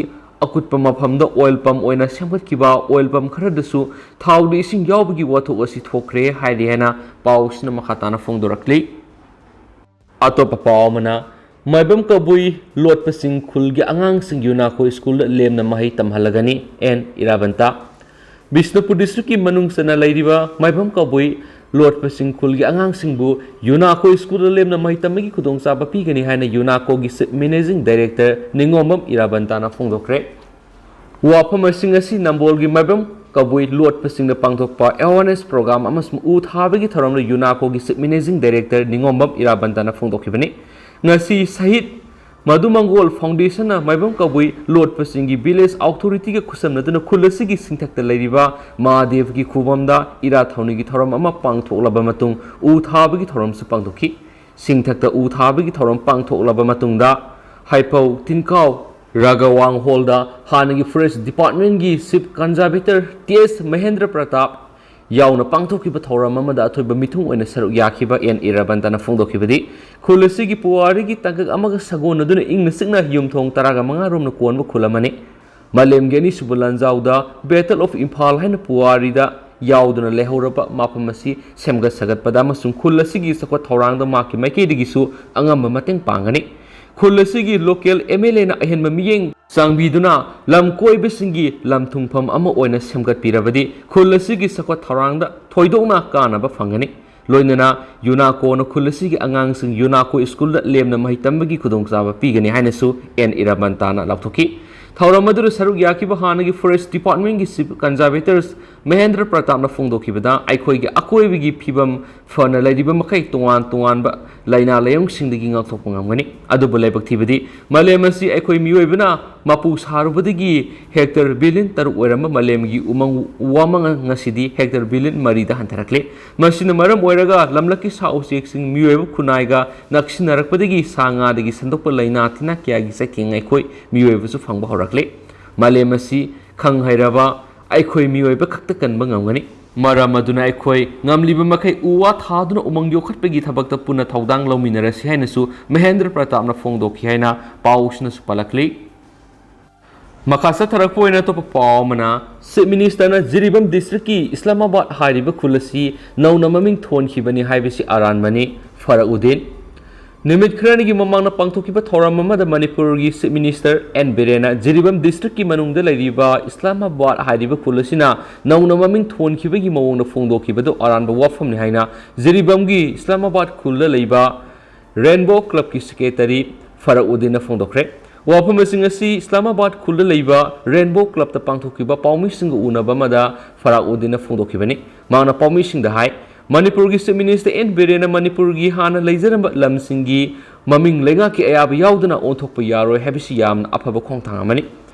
ꯑꯀꯨꯠꯄ ꯃꯐꯝꯗ ꯑꯣꯏꯜ ꯄꯝ ꯑꯣꯏꯅ ꯁꯦꯝꯒꯠꯈꯤꯕ ꯑꯣꯏꯜ ꯄꯝ ꯈꯔꯗꯁꯨ ꯊꯥꯎꯗ ꯏꯁꯤꯡ ꯌꯥꯎꯕꯒꯤ ꯋꯥꯊꯣꯛ ꯑꯁꯤ ꯊꯣꯛꯈ꯭ꯔꯦ ꯍꯥꯏꯔꯤ ꯍꯥꯏꯅ ꯄꯥꯎꯁꯤꯅ ꯃꯈꯥ ꯇꯥꯅ ꯐꯣꯡꯗꯣꯔꯛꯂꯤ꯫ ꯑꯇꯣꯞꯄ ꯄꯥꯎ ꯑꯃꯅ, ꯃꯥꯏꯕꯝ ꯀꯕꯨꯏ ꯂꯣꯠꯄꯁꯤꯡ ꯈꯨꯜꯒꯤ ꯑꯉꯥꯡꯁꯤꯡ ꯌꯨꯅꯥꯀꯣ ꯁ꯭ꯀꯨꯜꯗ ꯂꯦꯝꯅ ꯃꯍꯩ ꯇꯝꯍꯜꯂꯒꯅꯤ, ꯑꯦꯟ ꯏꯔꯥꯕꯟꯇ꯫ ꯕꯤꯁꯅꯨꯄꯨꯔ ꯗꯤꯁꯇ꯭ꯔꯤꯛꯀꯤ ꯃꯅꯨꯡ ꯆꯟꯅ ꯂꯩꯔꯤꯕ ꯃꯥꯏꯕꯝ ꯀꯕꯨꯏ ꯂꯣꯠꯄꯁꯤꯡ ꯈꯨꯜꯒꯤ ꯑꯉꯥꯡꯁꯤꯡꯕꯨ ꯌꯨꯅꯥꯀꯣ ꯁ꯭ꯀꯨꯜꯗ ꯂꯦꯝꯅ ꯃꯍꯩ ꯇꯝꯕꯒꯤ ꯈꯨꯗꯣꯡꯆꯥꯕ ꯄꯤꯒꯅꯤ ꯍꯥꯏꯅ ꯌꯨꯅꯥꯀꯣꯒꯤ ꯆꯤꯐ ꯃꯦꯅꯦꯖꯤꯡ ꯗꯥꯏꯔꯦꯛꯇꯔ ꯅꯤꯉꯣꯝꯕꯝ ꯏꯔꯥꯕꯟꯇꯅ ꯐꯣꯡꯗꯣꯛꯈ꯭ꯔꯦ꯫ ꯋꯥꯐꯝ ꯑꯁꯤꯡ ꯑꯁꯤ ꯅꯝꯕꯣꯜꯒꯤ ꯃꯥꯏꯕꯝ ꯀꯕꯨꯏ ꯂꯣꯠꯄꯁꯤꯡꯅ ꯄꯥꯡꯊꯣꯛꯄ ꯑꯦꯋꯥꯔꯅꯦꯁ ꯄ꯭ꯔꯣꯒ꯭ꯔꯥꯝ ꯑꯃꯁꯨꯡ ꯎ ꯊꯥꯕꯒꯤ ꯊꯧꯔꯝꯗ ꯌꯨꯅꯥꯀꯣꯒꯤ ꯆꯤꯐ ꯃꯦꯅꯦꯖꯤꯡ ꯗꯥꯏꯔꯦꯛꯇꯔ ꯅꯤꯉꯣꯝꯕꯝ ꯏꯔꯥꯕꯟꯇꯅ ꯐꯣꯡꯗꯣꯛꯈꯤꯕꯅꯤ꯫ ꯉꯁꯤ ꯁꯍꯤꯗ ꯃꯙꯨ ꯃꯪꯒꯣꯜ ꯐꯥꯎꯟꯗꯦꯁꯟꯅ ꯃꯥꯏꯕꯝ ꯀꯕꯨꯏ ꯂꯣꯠꯄꯁꯤꯡꯒꯤ ꯚꯤꯂꯦꯖ ꯑꯣꯊꯣꯔꯤꯇꯤꯒ ꯈꯨꯠꯁꯝꯅꯗꯨꯅ ꯈꯨꯜ ꯑꯁꯤꯒꯤ ꯆꯤꯡꯊꯛꯇ ꯂꯩꯔꯤꯕ ꯃꯍꯥꯗꯦꯕꯒꯤ ꯈꯨꯕꯝꯗ ꯏꯔꯥꯠ ꯊꯧꯅꯤꯒꯤ ꯊꯧꯔꯝ ꯑꯃ ꯄꯥꯡꯊꯣꯛꯂꯕ ꯃꯇꯨꯡ ꯎ ꯊꯥꯕꯒꯤ ꯊꯧꯔꯝꯁꯨ ꯄꯥꯡꯊꯣꯛꯈꯤ꯫ ꯆꯤꯡꯊꯛꯇ ꯎ ꯊꯥꯕꯒꯤ ꯊꯧꯔꯝ ꯄꯥꯡꯊꯣꯛꯂꯕ ꯃꯇꯨꯡꯗ ꯍꯩꯄꯧ ꯇꯤꯟꯀꯥꯎ ꯔꯥꯒꯋꯥꯡ ꯍꯣꯜꯗ ꯍꯥꯟꯅꯒꯤ ꯐꯣꯔꯦꯁ ꯗꯤꯄꯥꯔꯠꯃꯦꯟꯒꯤ ꯆꯤꯐ ꯀꯟꯖꯥꯔꯕꯦꯇꯔ ꯇꯤ ꯑꯦꯁ ꯃꯍꯦꯟꯗ꯭ꯔ ꯄ꯭ꯔꯇꯥꯞ ꯌꯥꯎꯅ ꯄꯥꯡꯊꯣꯛꯈꯤꯕ ꯊꯧꯔꯝ ꯑꯃꯗ ꯑꯊꯣꯏꯕ ꯃꯤꯊꯨꯡ ꯑꯣꯏꯅ ꯁꯔꯨꯛ ꯌꯥꯈꯤꯕ ꯑꯦꯟ ꯏꯔꯥꯕꯟꯇꯅ ꯐꯣꯡꯗꯣꯛꯈꯤꯕꯗꯤ, ꯈꯨꯜ ꯑꯁꯤꯒꯤ ꯄꯨꯋꯥꯔꯤꯒꯤ ꯇꯥꯡꯀꯛ ꯑꯃꯒ ꯁꯥꯒꯣꯟꯅꯗꯨꯅ ꯏꯪꯅ ꯆꯤꯛꯅ ꯌꯨꯝꯊꯣꯡ ꯇꯔꯥꯒ ꯃꯉꯥ ꯔꯣꯝꯅ ꯀꯣꯟꯕ ꯈꯨꯜ ꯑꯃꯅꯤ꯫ ꯃꯥꯂꯦꯝꯒꯤ ꯑꯅꯤꯁꯨꯕ ꯂꯥꯟꯖꯥꯎꯗ Battle of Imphal ꯍꯥꯏꯅ ꯄꯨꯋꯥꯔꯤꯗ ꯌꯥꯎꯗꯨꯅ ꯂꯩꯍꯧꯔꯕ ꯃꯐꯝ ꯑꯁꯤ ꯁꯦꯝꯒꯠ ꯁꯥꯒꯠꯄꯗ ꯑꯃꯁꯨꯡ ꯈꯨꯜ ꯑꯁꯤꯒꯤ ꯆꯥꯎꯈꯠ ꯊꯧꯔꯥꯡꯗ ꯃꯍꯥꯛꯀꯤ ꯃꯥꯏꯀꯩꯗꯒꯤꯁꯨ ꯑꯉꯝꯕ ꯃꯇꯦꯡ ꯄꯥꯡꯒꯅꯤ꯫ ꯈꯨꯜ ꯑꯁꯤꯒꯤ local M L A ꯅ ꯑꯍꯦꯟꯕ ꯃꯤꯠꯌꯦꯡ ꯆꯪꯕꯤꯗꯨꯅ ꯂꯝ ꯀꯣꯏꯕꯁꯤꯡꯒꯤ ꯂꯝ ꯊꯨꯡꯐꯝ ꯑꯃ ꯑꯣꯏꯅ ꯁꯦꯝꯒꯠꯄꯤꯔꯕꯗꯤ ꯈꯨꯜ ꯑꯁꯤꯒꯤ ꯆꯥꯎꯈꯠ ꯊꯧꯔꯥꯡꯗ ꯊꯣꯏꯗꯣꯛꯅ ꯀꯥꯟꯅꯕ ꯐꯪꯒꯅꯤ꯫ ꯂꯣꯏꯅꯅ UNACO ꯅ ꯈꯨꯜ ꯑꯁꯤꯒꯤ ꯑꯉꯥꯡꯁꯤꯡ UNACO school ꯗ ꯂꯦꯝꯅ ꯃꯍꯩ ꯇꯝꯕꯒꯤ ꯈꯨꯗꯣꯡꯆꯥꯕ ꯄꯤꯒꯅꯤ ꯍꯥꯏꯅꯁꯨ ꯑꯦꯟ ꯏꯔꯥꯕꯟꯇꯥꯅ ꯂꯥꯎꯊꯣꯛꯈꯤ꯫ ꯊꯧꯔꯝ ꯑꯗꯨꯗ ꯁꯔꯨꯛ ꯌꯥꯈꯤꯕ ꯍꯥꯟꯅꯒꯤ Forest Department ꯀꯤ Chief Conservator ꯃꯍꯦꯟꯗ꯭ꯔ ꯄ꯭ꯔꯇꯥꯞꯅ ꯐꯣꯡꯗꯣꯛꯈꯤꯕꯗ, ꯑꯩꯈꯣꯏꯒꯤ ꯑꯀꯣꯏꯕꯒꯤ ꯐꯤꯕꯝ ꯐꯅ ꯂꯩꯔꯤꯕ ꯃꯈꯩ ꯇꯣꯉꯥꯟ ꯇꯣꯉꯥꯟꯕ ꯂꯥꯏꯅꯥ ꯂꯥꯏꯑꯣꯡꯁꯤꯡꯗꯒꯤ ꯉꯥꯛꯊꯣꯛꯄ ꯉꯝꯒꯅꯤ꯫ ꯑꯗꯨꯕꯨ ꯂꯥꯏꯕꯛ ꯊꯤꯕꯗꯤ, ꯃꯥꯂꯦꯝ ꯑꯁꯤ ꯑꯩꯈꯣꯏ ꯃꯤꯑꯣꯏꯕꯅ ꯃꯄꯨ ꯁꯥꯔꯨꯕꯗꯒꯤ hectare billion ꯇꯔꯨꯛ ꯑꯣꯏꯔꯝꯕ ꯃꯥꯂꯦꯝꯒꯤ ꯎꯃꯪ ꯋꯥꯃꯪ ꯉꯁꯤꯗꯤ hectare billion ꯃꯔꯤꯗ ꯍꯟꯊꯔꯛꯂꯦ꯫ ꯃꯁꯤꯅ ꯃꯔꯝ ꯑꯣꯏꯔꯒ ꯂꯝꯂꯛꯀꯤ ꯁꯥ ꯎꯆꯦꯛꯁꯤꯡ ꯃꯤꯑꯣꯏꯕ ꯈꯨꯟꯅꯥꯏꯒ ꯅꯛꯁꯤꯟꯅꯔꯛꯄꯗꯒꯤ ꯁꯥ ꯉꯥꯗꯒꯤ ꯁꯟꯗꯣꯛꯄ ꯂꯥꯏꯅꯥ ꯇꯤꯟꯅꯥ ꯀꯌꯥꯒꯤ ꯆꯩꯊꯦꯡ ꯑꯩꯈꯣꯏ ꯃꯤꯑꯣꯏꯕꯁꯨ ꯐꯪꯕ ꯍꯧꯔꯛꯂꯦ꯫ ꯃꯥꯂꯦꯝ ꯑꯁꯤ ꯈꯪ ꯍꯩꯔꯕ ꯑꯩꯈꯣꯏ ꯃꯤꯑꯣꯏꯕ ꯈꯛꯇ ꯀꯟꯕ ꯉꯝꯒꯅꯤ꯫ ꯃꯔꯝ ꯑꯗꯨꯅ ꯑꯩꯈꯣꯏ ꯉꯝꯂꯤꯕ ꯃꯈꯩ ꯎ ꯋꯥ ꯊꯥꯗꯨꯅ ꯎꯃꯪ ꯌꯣꯛꯈꯠꯄꯒꯤ ꯊꯕꯛꯇ ꯄꯨꯟꯅ ꯊꯧꯗꯥꯡ ꯂꯧꯃꯤꯟꯅꯔꯁꯤ ꯍꯥꯏꯅꯁꯨ ꯃꯍꯦꯟꯗ꯭ꯔ ꯄ꯭ꯔꯇꯥꯞꯅ ꯐꯣꯡꯗꯣꯛꯈꯤ ꯍꯥꯏꯅ ꯄꯥꯎꯁꯤꯅꯁꯨ ꯄꯜꯂꯛꯂꯤ꯫ ꯃꯈꯥ ꯆꯠꯊꯔꯛꯄ ꯑꯣꯏꯅ ꯑꯇꯣꯞꯄ ꯄꯥꯎ ꯑꯃꯅ, Chief Minister ꯅ ꯖꯤꯔꯤꯕꯥꯝ district ꯀꯤ ꯏꯁꯂꯥꯃꯥꯕꯥꯗ ꯍꯥꯏꯔꯤꯕ ꯈꯨꯜ ꯑꯁꯤ ꯅꯧꯅ ꯃꯃꯤꯡ ꯊꯣꯟꯈꯤꯕꯅꯤ ꯍꯥꯏꯕꯁꯤ ꯑꯔꯥꯟꯕꯅꯤ, ꯐꯔꯛꯎꯗꯤꯟ꯫ ꯅꯨꯃꯤꯠ ꯈꯔꯅꯤꯒꯤ ꯃꯃꯥꯡꯗ ꯄꯥꯡꯊꯣꯛꯈꯤꯕ ꯊꯧꯔꯝ ꯑꯃꯗ ꯃꯅꯤꯄꯨꯔꯒꯤ Chief Minister ꯑꯦꯟ ꯕꯤꯔꯦꯟꯅ ꯖꯤꯔꯤꯕꯥꯝ district ꯀꯤ ꯃꯅꯨꯡꯗ ꯂꯩꯔꯤꯕ ꯏꯁꯂꯥꯃꯥꯕꯥꯗ ꯍꯥꯏꯔꯤꯕ ꯈꯨꯜ ꯑꯁꯤꯅ ꯅꯧꯅ ꯃꯃꯤꯡ ꯊꯣꯟꯈꯤꯕꯒꯤ ꯃꯑꯣꯡꯗ ꯐꯣꯡꯗꯣꯛꯈꯤꯕꯗꯨ ꯑꯔꯥꯟꯕ ꯋꯥꯐꯝꯅꯤ ꯍꯥꯏꯅ ꯖꯤꯔꯤꯕꯥꯝꯒꯤ ꯏꯁꯂꯥꯃꯥꯕꯥꯗ ꯈꯨꯜꯗ ꯂꯩꯕ Rainbow Club ꯀꯤ secretary ꯐꯔꯛꯎꯗꯤꯟꯅ ꯐꯣꯡꯗꯣꯛꯈ꯭ꯔꯦ꯫ ꯋꯥꯐꯝꯁꯤꯡ ꯑꯁꯤ ꯏꯁꯂꯥꯃꯥꯕꯥꯗ ꯈꯨꯜꯗ ꯂꯩꯕ Rainbow Club ꯇ ꯄꯥꯡꯊꯣꯛꯈꯤꯕ ꯄꯥꯎꯃꯤꯁꯤꯡꯒ ꯎꯅꯕ ꯑꯃꯗ ꯐꯔꯛꯎꯗꯤꯟꯅ ꯐꯣꯡꯗꯣꯛꯈꯤꯕꯅꯤ꯫ ꯃꯍꯥꯛꯅ ꯄꯥꯎꯃꯤꯁꯤꯡꯗ ꯍꯥꯏ, ꯃꯅꯤꯄꯨꯔꯒꯤ Chief Minister ꯑꯦꯟ ꯕꯤꯔꯦꯟꯅ ꯃꯅꯤꯄꯨꯔꯒꯤ ꯍꯥꯟꯅ ꯂꯩꯖꯔꯝꯕ ꯂꯝꯁꯤꯡꯒꯤ ꯃꯃꯤꯡ ꯂꯩꯉꯥꯛꯀꯤ ꯑꯌꯥꯕ ꯌꯥꯎꯗꯅ ꯑꯣꯟꯊꯣꯛꯄ ꯌꯥꯔꯣꯏ ꯍꯥꯏꯕꯁꯤ ꯌꯥꯝꯅ ꯑꯐꯕ ꯈꯣꯡꯊꯥꯡ ꯑꯃꯅꯤ꯫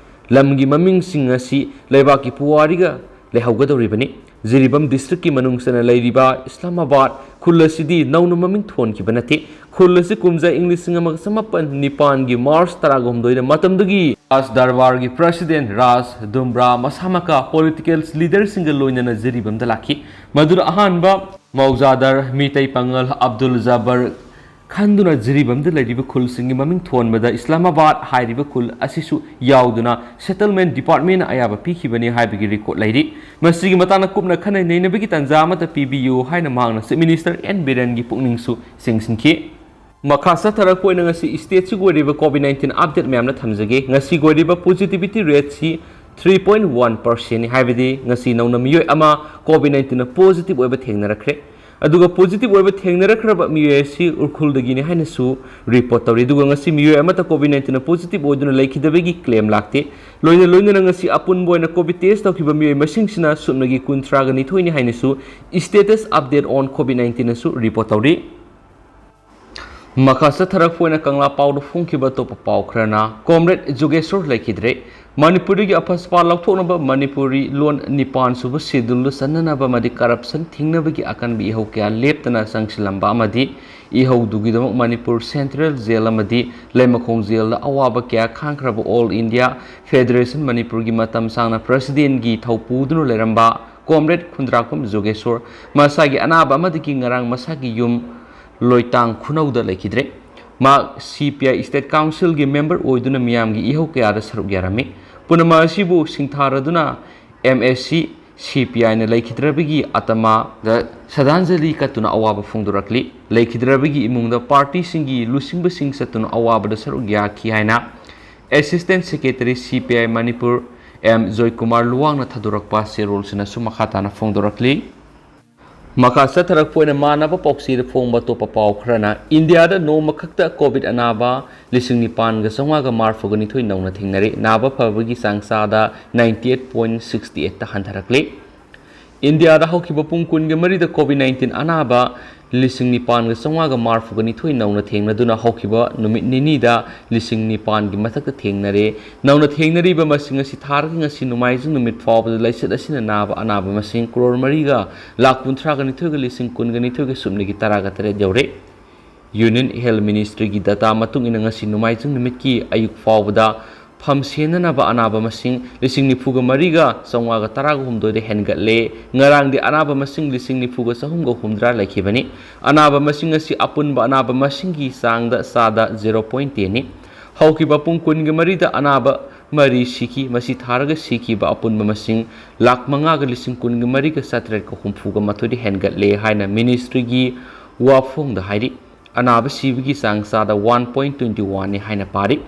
ꯂꯝꯒꯤ ꯃꯃꯤꯡꯁꯤꯡ ꯑꯁꯤ ꯂꯩꯕꯥꯛꯀꯤ ꯄꯨꯋꯥꯔꯤꯒ ꯂꯩꯍꯧꯒꯗꯧꯔꯤꯕꯅꯤ꯫ ꯖꯤꯔꯤꯕꯥꯝ district ꯀꯤ ꯃꯅꯨꯡ ꯆꯟꯅ ꯂꯩꯔꯤꯕ ꯏꯁꯂꯥꯃꯥꯕꯥꯗ ꯈꯨꯜ ꯑꯁꯤꯗꯤ ꯅꯧꯅ ꯃꯃꯤꯡ ꯊꯣꯟꯈꯤꯕ ꯅꯠꯇꯦ꯫ ꯈꯨꯜ ꯑꯁꯤ ꯀꯨꯝꯖꯥ ꯏꯪ ꯂꯤꯁꯤꯡ ꯑꯃꯒ ꯆꯃꯥꯄꯟ ꯅꯤꯄꯥꯟꯒꯤ March ꯇꯔꯥꯍꯨꯝꯗꯣꯏꯗ ꯃꯇꯝꯗꯨꯒꯤ ꯔꯥꯖ ꯗꯔꯕꯥꯔꯒꯤ president ꯔꯥꯖ ꯗꯨꯝꯕ꯭ꯔꯥ ꯃꯁꯥꯃꯛꯀ political leader ꯁꯤꯡꯒ ꯂꯣꯏꯅꯅ ꯖꯤꯔꯤꯕꯥꯝꯗ ꯂꯥꯛꯈꯤ꯫ ꯃꯗꯨꯗ ꯑꯍꯥꯟꯕ ꯃꯧꯖꯥꯗꯔ ꯃꯤꯇꯩ ꯄꯥꯉꯜ ꯑꯕꯗꯨꯜ ꯖꯥꯕꯔ ꯈꯟꯗꯨꯅ ꯖꯤꯔꯤꯕꯥꯝꯗ ꯂꯩꯔꯤꯕ ꯈꯨꯜꯁꯤꯡꯒꯤ ꯃꯃꯤꯡ ꯊꯣꯟꯕꯗ ꯏꯁꯂꯥꯃꯥꯕꯥꯗ ꯍꯥꯏꯔꯤꯕ ꯈꯨꯜ ꯑꯁꯤꯁꯨ ꯌꯥꯎꯗꯨꯅ settlement department ꯅ ꯑꯌꯥꯕ ꯄꯤꯈꯤꯕꯅꯤ ꯍꯥꯏꯕꯒꯤ record ꯂꯩꯔꯤ꯫ ꯃꯁꯤꯒꯤ ꯃꯇꯥꯡꯗ ꯀꯨꯞꯅ ꯈꯟꯅ ꯅꯩꯅꯕꯒꯤ ꯇꯥꯟꯖꯥ ꯑꯃꯠꯇ ꯄꯤꯕꯤꯌꯨ ꯍꯥꯏꯅ ꯃꯍꯥꯛꯅ Chief Minister ꯑꯦꯟ ꯕꯤꯔꯦꯟꯒꯤ ꯄꯨꯛꯅꯤꯡꯁꯨ ꯆꯤꯡꯁꯤꯟꯈꯤ꯫ ꯃꯈꯥ ꯆꯠꯊꯔꯛꯄ ꯑꯣꯏꯅ ꯉꯁꯤ stateꯁꯤꯒꯤ ꯑꯣꯏꯔꯤꯕ COVID nineteen update ꯃꯌꯥꯝꯅ ꯊꯝꯖꯒꯦ꯫ ꯉꯁꯤꯒꯤ ꯑꯣꯏꯔꯤꯕ positivity rateꯁꯤ three point one percentꯅꯤ, ꯍꯥꯏꯕꯗꯤ ꯉꯁꯤ ꯅꯧꯅ ꯃꯤꯑꯣꯏ ꯑꯃ COVID nineteenꯅ positive ꯑꯣꯏꯕ ꯊꯦꯡꯅꯔꯛꯈ꯭ꯔꯦ꯫ ꯑꯗꯨꯒ positive ꯑꯣꯏꯕ ꯊꯦꯡꯅꯔꯛꯈ꯭ꯔꯕ ꯃꯤꯑꯣꯏ ꯑꯁꯤ ꯎꯈ꯭ꯔꯨꯜꯗꯒꯤꯅꯤ ꯍꯥꯏꯅꯁꯨ report ꯇꯧꯔꯤ꯫ ꯑꯗꯨꯒ ꯉꯁꯤ ꯃꯤꯑꯣꯏ ꯑꯃꯠꯇ COVID nineteenꯅ positive ꯑꯣꯏꯗꯨꯅ ꯂꯩꯈꯤꯗꯕꯒꯤ claim ꯂꯥꯛꯇꯦ꯫ ꯂꯣꯏꯅ ꯂꯣꯏꯅꯅ ꯉꯁꯤ ꯑꯄꯨꯟꯕ ꯑꯣꯏꯅ COVID test ꯇꯧꯈꯤꯕ ꯃꯤꯑꯣꯏ ꯃꯁꯤꯡꯁꯤꯅ ꯁꯨꯞꯅꯒꯤ ꯀꯨꯟꯊ꯭ꯔꯥꯒ ꯅꯤꯊꯣꯏꯅꯤ ꯍꯥꯏꯅꯁꯨ status update on COVID nineteenꯅꯁꯨ report ꯇꯧꯔꯤ꯫ ꯃꯈꯥ ꯆꯠꯊꯔꯛꯄ ꯑꯣꯏꯅ ꯀꯪꯂꯥ ꯄꯥꯎꯗ ꯐꯣꯡꯈꯤꯕ ꯑꯇꯣꯞꯄ ꯄꯥꯎ ꯈꯔꯅ, Comrade ꯖꯣꯒꯦꯁꯣꯔ ꯂꯩꯈꯤꯗ꯭ꯔꯦ꯫ ꯃꯅꯤꯄꯨꯔꯤꯒꯤ ꯑꯐꯁꯄꯥ ꯂꯧꯊꯣꯛꯅꯕ ꯃꯅꯤꯄꯨꯔꯤ ꯂꯣꯟ ꯅꯤꯄꯥꯟ ꯁꯨꯕ schedule ꯆꯟꯅꯅꯕ ꯑꯃꯗꯤ corruption ꯊꯤꯡꯅꯕꯒꯤ ꯑꯀꯟꯕ ꯏꯍꯧ ꯀꯌꯥ ꯂꯦꯞꯇꯅ ꯆꯪꯁꯤꯜꯂꯝꯕ ꯑꯃꯗꯤ ꯏꯍꯧꯗꯨꯒꯤꯗꯃꯛ ꯃꯅꯤꯄꯨꯔ Central Jail ꯑꯃꯗꯤ ꯂꯩꯃꯈꯣꯡ Jailꯗ ꯑꯋꯥꯕ ꯀꯌꯥ ꯈꯥꯡꯈ꯭ꯔꯕ All India Federation ꯃꯅꯤꯄꯨꯔꯒꯤ ꯃꯇꯝ ꯁꯥꯡꯅ Presidentꯀꯤ ꯊꯧ ꯄꯨꯗꯨꯅ ꯂꯩꯔꯝꯕ Comrade ꯈꯨꯟꯗ꯭ꯔꯥꯛꯄꯝ ꯖꯣꯒꯦꯁꯣꯔ ꯃꯁꯥꯒꯤ ꯑꯅꯥꯕ ꯑꯃꯗꯒꯤ ꯉꯔꯥꯡ ꯃꯁꯥꯒꯤ ꯌꯨꯝ ꯂꯣꯏꯇꯥꯡ ꯈꯨꯅꯧꯗ ꯂꯩꯈꯤꯗ꯭ꯔꯦ꯫ ꯃꯍꯥꯛ CPI State Councilꯒꯤ member ꯑꯣꯏꯗꯨꯅ ꯃꯤꯌꯥꯝꯒꯤ ꯏꯍꯧ ꯀꯌꯥꯗ ꯁꯔꯨꯛ ꯌꯥꯔꯝꯃꯤ꯫ ꯄꯨꯝꯅꯃꯛ ꯑꯁꯤꯕꯨ ꯁꯤꯡꯊꯥꯔꯗꯨꯅ MAC CPIꯅ ꯂꯩꯈꯤꯗ꯭ꯔꯕꯒꯤ ꯑꯇꯃꯗ ꯁ꯭ꯔꯗꯥꯟꯖꯂꯤ ꯀꯠꯇꯨꯅ ꯑꯋꯥꯕ ꯐꯣꯡꯗꯣꯔꯛꯂꯤ꯫ ꯂꯩꯈꯤꯗ꯭ꯔꯕꯒꯤ ꯏꯃꯨꯡꯗ partyꯁꯤꯡꯒꯤ ꯂꯨꯆꯤꯡꯕꯁꯤꯡ ꯆꯠꯇꯨꯅ ꯑꯋꯥꯕꯗ ꯁꯔꯨꯛ ꯌꯥꯈꯤ ꯍꯥꯏꯅ Assistant Secretary CPI Manipur M Joykumar ꯂꯨꯋꯥꯡꯅ ꯊꯥꯗꯣꯔꯛꯄ ꯆꯦꯔꯣꯜꯁꯤꯅꯁꯨ ꯃꯈꯥ ꯇꯥꯅ ꯐꯣꯡꯗꯣꯔꯛꯂꯤ꯫ ꯃꯈꯥ ꯆꯠꯊꯔꯛꯄ ꯑꯣꯏꯅ ꯃꯥꯟꯅꯕ ꯄꯥꯎꯆꯦꯗ ꯐꯣꯡꯕ ꯑꯇꯣꯞꯄ ꯄꯥꯎ ꯈꯔꯅ, ꯏꯟꯗꯤꯌꯥꯗ ꯅꯣꯡꯃ ꯈꯛꯇ COVID ꯑꯅꯥꯕ ꯂꯤꯁꯤꯡ ꯅꯤꯄꯥꯟꯒ ꯆꯥꯝꯃꯉꯥꯒ ꯃꯔꯤꯐꯨꯒ ꯅꯤꯊꯣꯏ ꯅꯧꯅ ꯊꯦꯡꯅꯔꯦ꯫ ꯅꯥꯕ ꯐꯕꯒꯤ ꯆꯥꯡ ꯆꯥꯗ ninety eight point six eight ꯇ ꯍꯟꯊꯔꯛꯂꯦ꯫ ꯏꯟꯗꯤꯌꯥꯗ ꯍꯧꯈꯤꯕ ꯄꯨꯡ ꯀꯨꯟꯒ ꯃꯔꯤꯗ COVID nineteen ꯑꯅꯥꯕ ꯂꯤꯁꯤꯡ ꯅꯤꯄꯥꯟꯒ ꯆꯥꯝꯃꯉꯥꯒ ꯃꯔꯤꯐꯨꯒ ꯅꯤꯊꯣꯏ ꯅꯧꯅ ꯊꯦꯡꯅꯗꯨꯅ ꯍꯧꯈꯤꯕ ꯅꯨꯃꯤꯠ ꯅꯤꯅꯤꯗ ꯂꯤꯁꯤꯡ ꯅꯤꯄꯥꯟꯒꯤ ꯃꯊꯛꯇ ꯊꯦꯡꯅꯔꯦ꯫ ꯅꯧꯅ ꯊꯦꯡꯅꯔꯤꯕ ꯃꯁꯤꯡ ꯑꯁꯤ ꯊꯥꯔꯒ ꯉꯁꯤ ꯅꯣꯡꯃꯥꯏꯖꯤꯡ ꯅꯨꯃꯤꯠ ꯐꯥꯎꯕꯗ ꯂꯥꯏꯆꯠ ꯑꯁꯤꯅ ꯅꯥꯕ ꯑꯅꯥꯕ ꯃꯁꯤꯡ ꯀ꯭ꯔꯣꯔ ꯃꯔꯤꯒ ꯂꯥꯈ ꯀꯨꯟꯊ꯭ꯔꯥꯒ ꯅꯤꯊꯣꯏꯒ ꯂꯤꯁꯤꯡ ꯀꯨꯟꯒ ꯅꯤꯊꯣꯏꯒ ꯁꯨꯞꯅꯒꯤ ꯇꯔꯥꯒ ꯇꯔꯦꯠ ꯌꯧꯔꯦ꯫ Union Health Ministryꯒꯤ data ꯃꯇꯨꯡ ꯏꯟꯅ ꯉꯁꯤ ꯅꯣꯡꯃꯥꯏꯖꯤꯡ ꯅꯨꯃꯤꯠꯀꯤ ꯑꯌꯨꯛ ꯐꯥꯎꯕꯗ ꯐꯝ ꯁꯦꯟꯅꯅꯕ ꯑꯅꯥꯕ ꯃꯁꯤꯡ ꯂꯤꯁꯤꯡ ꯅꯤꯐꯨꯒ ꯃꯔꯤꯒ ꯆꯥꯝꯃꯉꯥꯒ ꯇꯔꯥꯒ ꯍꯨꯝꯗꯣꯏꯗ ꯍꯦꯟꯒꯠꯂꯦ꯫ ꯉꯔꯥꯡꯗꯤ ꯑꯅꯥꯕ ꯃꯁꯤꯡ ꯂꯤꯁꯤꯡ ꯅꯤꯐꯨꯒ ꯆꯍꯨꯝꯒ ꯍꯨꯝꯗ꯭ꯔꯥ ꯂꯩꯈꯤꯕꯅꯤ꯫ ꯑꯅꯥꯕ ꯃꯁꯤꯡ ꯑꯁꯤ ꯑꯄꯨꯟꯕ ꯑꯅꯥꯕ ꯃꯁꯤꯡꯒꯤ ꯆꯥꯡꯗ ꯆꯥꯗ zero point ten ꯅꯤ꯫ ꯍꯧꯈꯤꯕ ꯄꯨꯡ ꯀꯨꯟꯒ ꯃꯔꯤꯗ ꯑꯅꯥꯕ ꯃꯔꯤ ꯁꯤꯈꯤ꯫ ꯃꯁꯤ ꯊꯥꯔꯒ ꯁꯤꯈꯤꯕ ꯑꯄꯨꯟꯕ ꯃꯁꯤꯡ ꯂꯥꯈ ꯃꯉꯥꯒ ꯂꯤꯁꯤꯡ ꯀꯨꯟꯒ ꯃꯔꯤꯒ ꯆꯥꯇ꯭ꯔꯦꯠꯀ ꯍꯨꯝꯐꯨꯒ ꯃꯥꯊꯣꯏꯗ ꯍꯦꯟꯒꯠꯂꯦ ꯍꯥꯏꯅ ministryꯒꯤ ꯋꯥꯐꯣꯡꯗ ꯍꯥꯏꯔꯤ꯫ ꯑꯅꯥꯕ ꯁꯤꯕꯒꯤ ꯆꯥꯡ ꯆꯥꯗ ꯋꯥꯟ ꯄꯣꯏꯟ ꯇ꯭ꯋꯦꯟꯇꯤ ꯋꯥꯟꯅꯤ ꯍꯥꯏꯅ ꯄꯥꯔꯤ꯫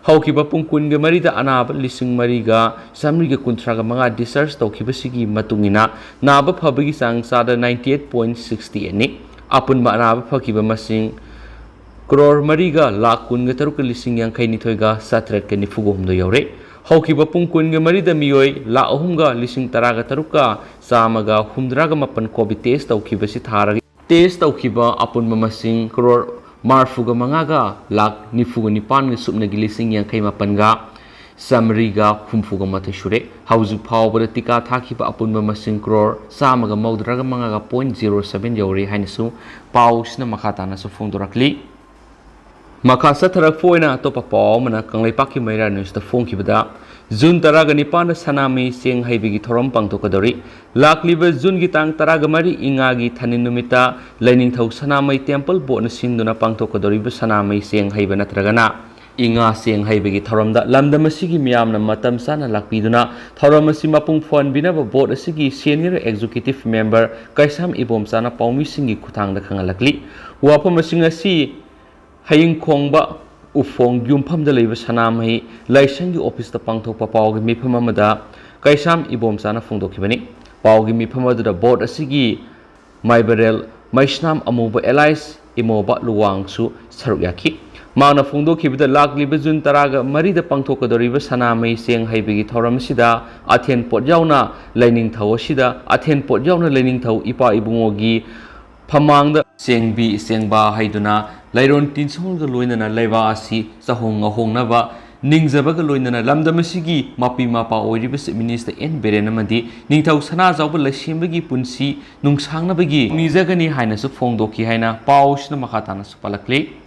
ꯍꯧꯈꯤꯕ ꯄꯨꯡ ꯀꯨꯟꯒ ꯃꯔꯤꯗ ꯑꯅꯥꯕ ꯂꯤꯁꯤꯡ ꯃꯔꯤꯒ ꯆꯥꯃꯔꯤꯒ ꯀꯨꯟꯊ꯭ꯔꯥꯒ ꯃꯉꯥ discharge ꯇꯧꯈꯤꯕꯁꯤꯒꯤ ꯃꯇꯨꯡ ꯏꯟꯅ ꯅꯥꯕ ꯐꯕꯒꯤ ꯆꯥꯡ ꯆꯥꯗ ꯅꯥꯏꯟꯇꯤ ꯑꯩꯠ ꯄꯣꯏꯟ ꯁꯤꯛꯁꯇꯤ ꯑꯩꯠꯅꯤ꯫ ꯑꯄꯨꯟꯕ ꯑꯅꯥꯕ ꯐꯈꯤꯕ ꯃꯁꯤꯡ ꯀ꯭ꯔꯣꯔ ꯃꯔꯤꯒ ꯂꯥꯈ ꯀꯨꯟꯒ ꯇꯔꯨꯛꯀ ꯂꯤꯁꯤꯡ ꯌꯥꯡꯈꯩ ꯅꯤꯊꯣꯏꯒ ꯆꯥꯇ꯭ꯔꯦꯠꯀ ꯅꯤꯐꯨꯒ ꯍꯨꯝꯗꯣꯏ ꯌꯧꯔꯦ꯫ ꯍꯧꯈꯤꯕ ꯄꯨꯡ ꯀꯨꯟꯒ ꯃꯔꯤꯗ ꯃꯤꯑꯣꯏ ꯂꯥꯈ ꯑꯍꯨꯝꯒ ꯂꯤꯁꯤꯡ ꯇꯔꯥꯒ ꯇꯔꯨꯛꯀ ꯆꯥꯝꯃꯒ ꯍꯨꯝꯗ꯭ꯔꯥꯒ ꯃꯥꯄꯟ COVID test ꯇꯧꯈꯤꯕꯁꯤ ꯊꯥꯔꯒ test ꯇꯧꯈꯤꯕ ꯑꯄꯨꯟꯕ ꯃꯁꯤꯡ ꯀ꯭ꯔꯣꯔ ꯃꯔꯐꯨꯒ ꯃꯉꯥꯒ ꯂꯥꯈ ꯅꯤꯐꯨꯒ ꯅꯤꯄꯥꯟꯒ ꯁꯨꯞꯅꯒꯤ ꯂꯤꯁꯤꯡ ꯌꯥꯡꯈꯩ ꯃꯥꯄꯟꯒ ꯆꯥꯃꯔꯤꯒ ꯍꯨꯝꯐꯨꯒ ꯃꯥꯊꯣꯏ ꯁꯨꯔꯦ꯫ ꯍꯧꯖꯤꯛ ꯐꯥꯎꯕꯗ ꯇꯤꯀꯥ ꯊꯥꯈꯤꯕ ꯑꯄꯨꯟꯕ ꯃꯁꯤꯡ ꯀ꯭ꯔꯣꯔ ꯆꯥꯝꯃꯒ ꯃꯧꯗ꯭ꯔꯥꯒ ꯃꯉꯥꯒ point zero seven ꯌꯧꯔꯦ ꯍꯥꯏꯅꯁꯨ ꯄꯥꯎꯁꯤꯅ ꯃꯈꯥ ꯇꯥꯅꯁꯨ ꯐꯣꯡꯗꯣꯔꯛꯂꯤ꯫ ꯃꯈꯥ ꯆꯠꯊꯔꯛꯄ ꯑꯣꯏꯅ ꯑꯇꯣꯞꯄ ꯄꯥꯎ ꯑꯃꯅ ꯀꯪꯂꯩꯄꯥꯛꯀꯤ ꯃꯩꯔꯥ ꯅ꯭ꯌꯨꯁꯇ ꯐꯣꯡꯈꯤꯕꯗ, ꯖꯨꯟ ꯇꯔꯥꯒ ꯅꯤꯄꯥꯟꯗ ꯁꯅꯥꯃꯍꯤ ꯆꯦꯡ ꯍꯩꯕꯒꯤ ꯊꯧꯔꯝ ꯄꯥꯡꯊꯣꯛꯀꯗꯧꯔꯤ꯫ ꯂꯥꯛꯂꯤꯕ ꯖꯨꯟꯒꯤ ꯇꯥꯡ ꯇꯔꯥꯒ ꯃꯔꯤ ꯏꯉꯥꯒꯤ ꯊꯥꯅꯤꯟ ꯅꯨꯃꯤꯠꯇ ꯂꯥꯏꯅꯤꯡꯊꯧ ꯁꯅꯥꯃꯍꯤ temple boardꯅ ꯁꯤꯟꯗꯨꯅ ꯄꯥꯡꯊꯣꯛꯀꯗꯧꯔꯤꯕ ꯁꯅꯥꯃꯍꯤ ꯆꯦꯡ ꯍꯩꯕ ꯅꯠꯇ꯭ꯔꯒꯅ ꯏꯉꯥ ꯆꯦꯡ ꯍꯩꯕꯒꯤ ꯊꯧꯔꯝꯗ ꯂꯝꯗꯝ ꯑꯁꯤꯒꯤ ꯃꯤꯌꯥꯝꯅ ꯃꯇꯝ ꯆꯥꯅ ꯂꯥꯛꯄꯤꯗꯨꯅ ꯊꯧꯔꯝ ꯑꯁꯤ ꯃꯄꯨꯡ ꯐꯥꯍꯟꯕꯤꯅꯕ board ꯑꯁꯤꯒꯤ senior executive member ꯀꯩꯁꯥꯝ ꯏꯕꯣꯝꯆꯥꯅ ꯄꯥꯎꯃꯤꯁꯤꯡꯒꯤ ꯈꯨꯠꯊꯥꯡꯗ ꯈꯪꯍꯜꯂꯛꯂꯤ꯫ ꯋꯥꯐꯝꯁꯤꯡ ꯑꯁꯤ ꯍꯌꯤꯡꯈꯣꯡꯕ ꯎꯐꯣꯡ ꯌꯨꯝꯐꯝꯗ ꯂꯩꯕ ꯁꯅꯥꯃꯍꯤ ꯂꯥꯏꯁꯪꯒꯤ officeꯇ ꯄꯥꯡꯊꯣꯛꯄ ꯄꯥꯎꯒꯤ ꯃꯤꯐꯝ ꯑꯃꯗ ꯀꯩꯁꯥꯝ ꯏꯕꯣꯝꯆꯥꯅ ꯐꯣꯡꯗꯣꯛꯈꯤꯕꯅꯤ꯫ ꯄꯥꯎꯒꯤ ꯃꯤꯐꯝ ꯑꯗꯨꯗ board ꯑꯁꯤꯒꯤ ꯃꯥꯏꯕꯔꯦꯜ ꯃꯩꯁꯅꯥꯝ ꯑꯃꯨꯕ alias ꯏꯃꯣꯕ ꯂꯨꯋꯥꯡꯁꯨ ꯁꯔꯨꯛ ꯌꯥꯈꯤ꯫ ꯃꯍꯥꯛꯅ ꯐꯣꯡꯗꯣꯛꯈꯤꯕꯗ, ꯂꯥꯛꯂꯤꯕ ꯖꯨꯟ ꯇꯔꯥꯒ ꯃꯔꯤꯗ ꯄꯥꯡꯊꯣꯛꯀꯗꯧꯔꯤꯕ ꯁꯅꯥꯃꯍꯤ ꯆꯦꯡ ꯍꯩꯕꯒꯤ ꯊꯧꯔꯝ ꯑꯁꯤꯗ ꯑꯊꯦꯟ ꯄꯣꯠ ꯌꯥꯎꯅ ꯂꯥꯏꯅꯤꯡꯊꯧ ꯑꯁꯤꯗ, ꯑꯊꯦꯟ ꯄꯣꯠ ꯌꯥꯎꯅ ꯂꯥꯏꯅꯤꯡꯊꯧ ꯏꯄꯥ ꯏꯕꯨꯡꯉꯣꯒꯤ ꯐꯃꯥꯡꯗ ꯆꯦꯡꯕꯤ ꯆꯦꯡꯕꯥ ꯍꯩꯗꯨꯅ ꯂꯩꯔꯣꯟ ꯇꯤꯟꯁꯣꯜꯒ ꯂꯣꯏꯅꯅ ꯂꯩꯕꯥꯛ ꯑꯁꯤ ꯆꯥꯍꯣꯡ ꯉꯥꯍꯣꯡꯅꯕ ꯅꯤꯡꯖꯕꯒ ꯂꯣꯏꯅꯅ ꯂꯝꯗꯝ ꯑꯁꯤꯒꯤ ꯃꯄꯤ ꯃꯄꯥ ꯑꯣꯏꯔꯤꯕ Chief Minister ꯑꯦꯟ ꯕꯤꯔꯦꯟ ꯑꯃꯗꯤ ꯅꯤꯡꯊꯧ ꯁꯅꯥꯖꯥꯎꯕ ꯂꯩꯁꯦꯝꯕꯒꯤ ꯄꯨꯟꯁꯤ ꯅꯨꯡꯁꯥꯡꯅꯕꯒꯤ ꯅꯤꯖꯒꯅꯤ ꯍꯥꯏꯅꯁꯨ ꯐꯣꯡꯗꯣꯛꯈꯤ ꯍꯥꯏꯅ ꯄꯥꯎꯁꯤꯅ ꯃꯈꯥ ꯇꯥꯅꯁꯨ ꯄꯜꯂꯛꯂꯤ꯫